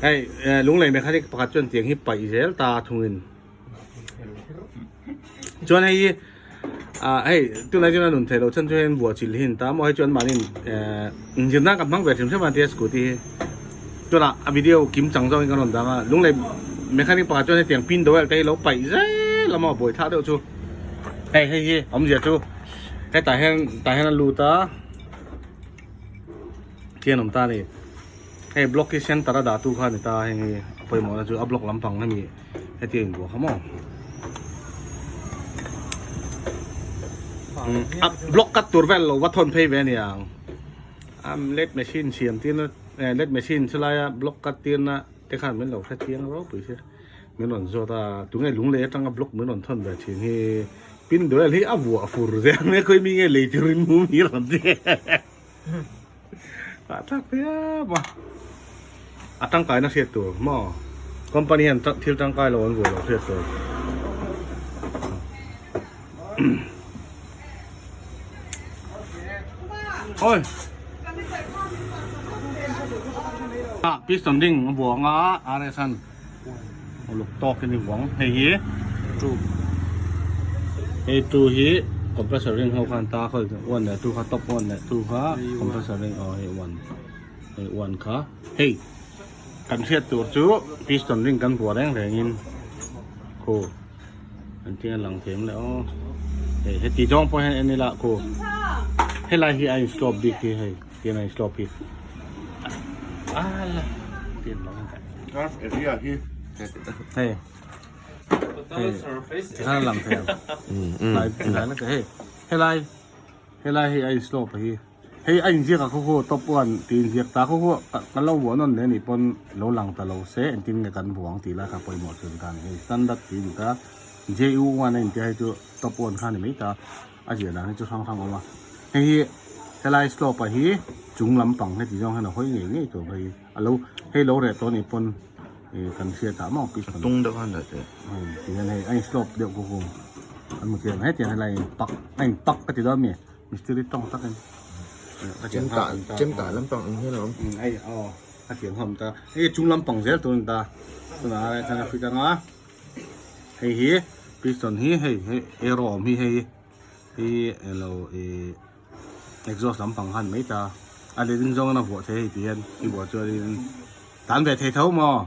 Hei lunglei mechanic pakhat chuan tiang hi paih zel ta thungin chuan hei hi ah hei tunlai chuan a nun theih loh chhan chu hei an buah chilh hi an ta maw hei chu anmahni eh inzir nan ka hmang ve hrim hrim a tia scooty hi tunah a video kim chang zawngin ka rawn dang a lunglei mechanic pakhat chuan hetiang pin doel te hi lo paih zel a maw buai thlak deuh chu hei hei hi awmzia chu hetah hian tah hian a lut a khian awm ta a ni. Hei block hi center a dah tu kha a ni ta a heng hi a pawimawh na chu a block lampang hemi heti a inbuah kha maw a block cut tur vel lo va thawn phei ve aniang a led machine siam tir na led machine chulai a block cut tir na te khan min lo hre chiang ropui sia min rawn zawt a tunge lunglei atanga block min rawn thawn ve thin hi pin duel hi a vuah fur zel mai a khawi mi nge lei turin mu mi rawn ti. Ah tak phiap a a tangkaina hriat tur maw company hian thil tangkai lo an vuah lo hriat tur oi ah piston ring a vuang a RS an uluk tawk in i vuang hei hi hei two hi compressor ring ho khan ta khawi one leh two kha top one leh two kha compressor ring aw hei one hei one kha hei kan hriat tur chu piston ring kan buah reng reng in khu an tin a lang thiam leh aw hei heti zawng pawh hian en ila khu helai hi a in slope bik hi hei. Tiang a in slope hi ala tiang lo ang Turf area hi hei hei tikhan a lang thei ang lai tilai na hei helai helai hi a in slope hi hei a inziak a khaw khaw top one tih inziak ta khaw khaw kan lo vuah nawn leh anih pawn lo lang ta lo se engtin nge kan vuang tih lai kha pawimawh chu ta a ni hei standard tih a ni ta J U one a intia hei chu top one kha a ni mai ta. A ziah dan hi chu hrang hrang a awm a hei hi helai slope ah hi chung lampang heti zawng hian a hawi ngei ngei tur hei a lo hei lo reh tawh anih pawn ih kan hriat ah maw piston tung deuh khan dah teh hei ti hian hei a in slope deuh kawk u an hmu chiang hetiang helai in pak a in pak ka ti dawn mi mistiri tawng takin chem tah chem tah lampang ang hian a awm hei aw a tiang ho awm ta hei chung lampang zel tur a ni ta tunah hian a fit anga. Hei hi piston hi hei hei arrow awm hi hei hi elo ih exhaust lampang khan mai ta a letting zawng in a vuah thei hei ti hian i vuah chuanin tan ve thei tho maw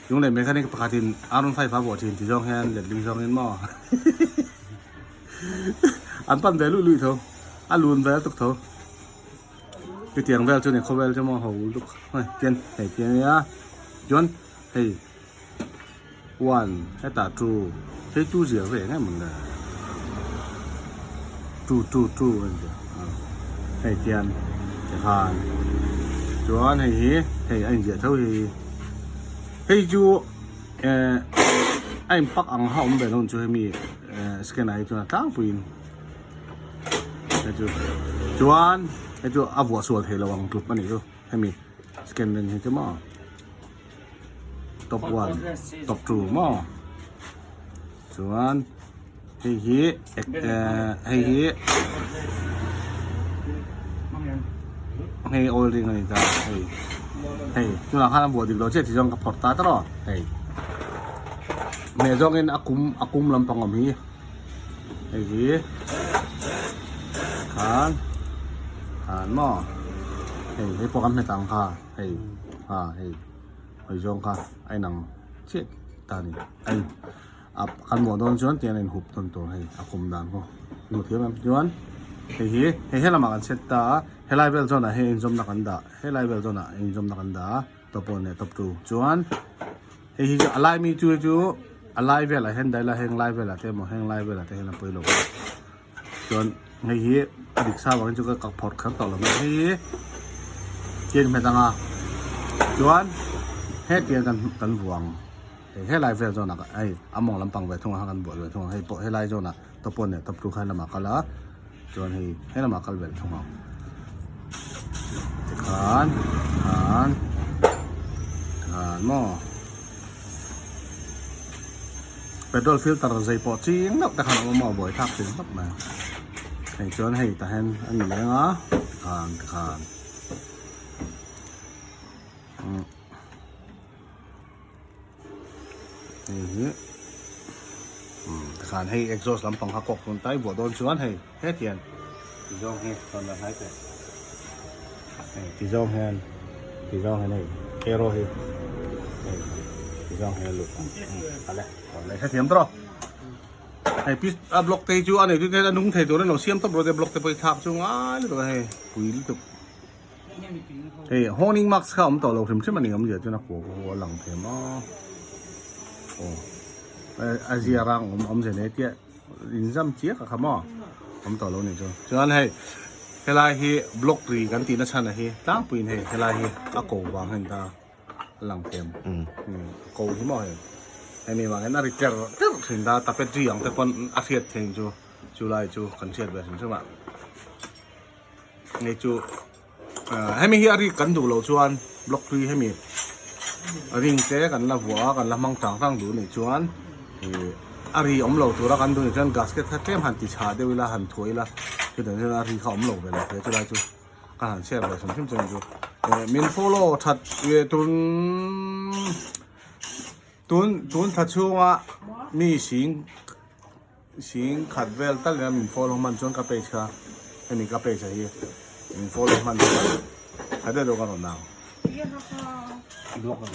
chung leh mechanic pakhatin R15 a vuah thin ti zawng hian letling zawngin maw an pan ve luih luih tho a lun vel tuk tho chutiang vel chu ni khawvel chu maw ho lutuk hei tian hei tian ania chuan hei. One hetah two hei two zia ve eng em ang le two two two a ni a hei hian tikhan chuan hei hi hei a inziah tho hi hei chu eh a in pak ang kha a awm ve lo chu hemi eh scanner hi chuan a tlangpuiin hei chu chuan hei chu a vuah sual thei lo ang tluk a nih chu hemi scanner hi chu maw. Top one top two maw chuan hei hi hei hi hei oil ring a ni ta hei hei tunah khan a buah dik lo chiah tih zawng ka phawrh ta ta rawh hei hmeh zawngin a kum a kum lampang awm hi hei hi khan khan maw hei hei pawh kan hmet ang kha. Hei ha hei hawi zawng kha a inang chiah ta a ni a in a kan muah dawn chuan tiang a in hup tawn tur hei a khum dan pawh hmuh thiam em chuan hei hi hei helamah kan set ta a helai vel zawnah hian inzawmna kan dah helai vel zawnah inzawmna kan dah a top one leh top two chuan hei hi chu a lai mi chu chu a lai velah hian daila heng lai velah te emaw heng lai velah te hian a pawi lo Chuan hei hi a dik sa vangin chu ka kak phawrh kher tawh lo mai hei hi tiang hmet anga chuan hetiang kan kan vuang hei helai vel zawn ah hei a mawng lampang ve thung a kan buah ve thung a hei pawh helai zawn ah top one leh top two kha lamah kal a chuan hei helamah kal ve thung ang tikhan khan khan maw. Petrol filter zei pawh ching deuh te khan a awm a buai thlak thin khawp mai hei chuan hei tah hian a ni leng a tikhan tikhan. Hei hi umm tikhan hei exhaust lampang kha kawk dawn tai buah dawn chuan hei hetiang ti zawng hi rawn la hnai teh hei ti zawng hian ti zawng hian hei arrow hi hei ti zawng hian a lut ang ale awle hrethiam tawh hei pis a block te hi chu a nei tu te hian a nung thei tur an lo siam tawp rawh te block te pawh hi thlak chu ngai lutuk a hei pui lutuk. Hei honing mask kha awm tawh lo hrim hrim a ni awmzia chuan a kua pawh a lang thei maw aw a zia rang awm awmzia nei tia inzam chiak a kha maw awm tawh lo ni chu chuan hei helai hi block ri kan tih na chhan a hi tlangpuiin hei helai hi a ko vang hian ta a lang thei ang a ko hi maw hei hemi vang hian a ri ker ker thin ta tapetri ang te pawn a hriat thei chu chulai chu kan hriat ve hrim hrim a. Hei chu hemi hi a rik kan duh loh chuan block hlui hemi ring te kan la vuah a kan la hmang tang tang duh anih chuan ih a ri awm lo tura kan duh anih chuan gasket kha tlem han ti chhah deuh ila han thuah ila chutiang chuan a ri kha awm lo ve lo thei a chulai chu ka han share ve hrim hrim chuan chu min follow that ve tun tun tun thla chhunga mi sing. Sing khat vel tal ina min follow hman chuan ka page kha hemi ka page ah hi min follow hman chuan khat deuh deuh ka rawn ang. Block ang.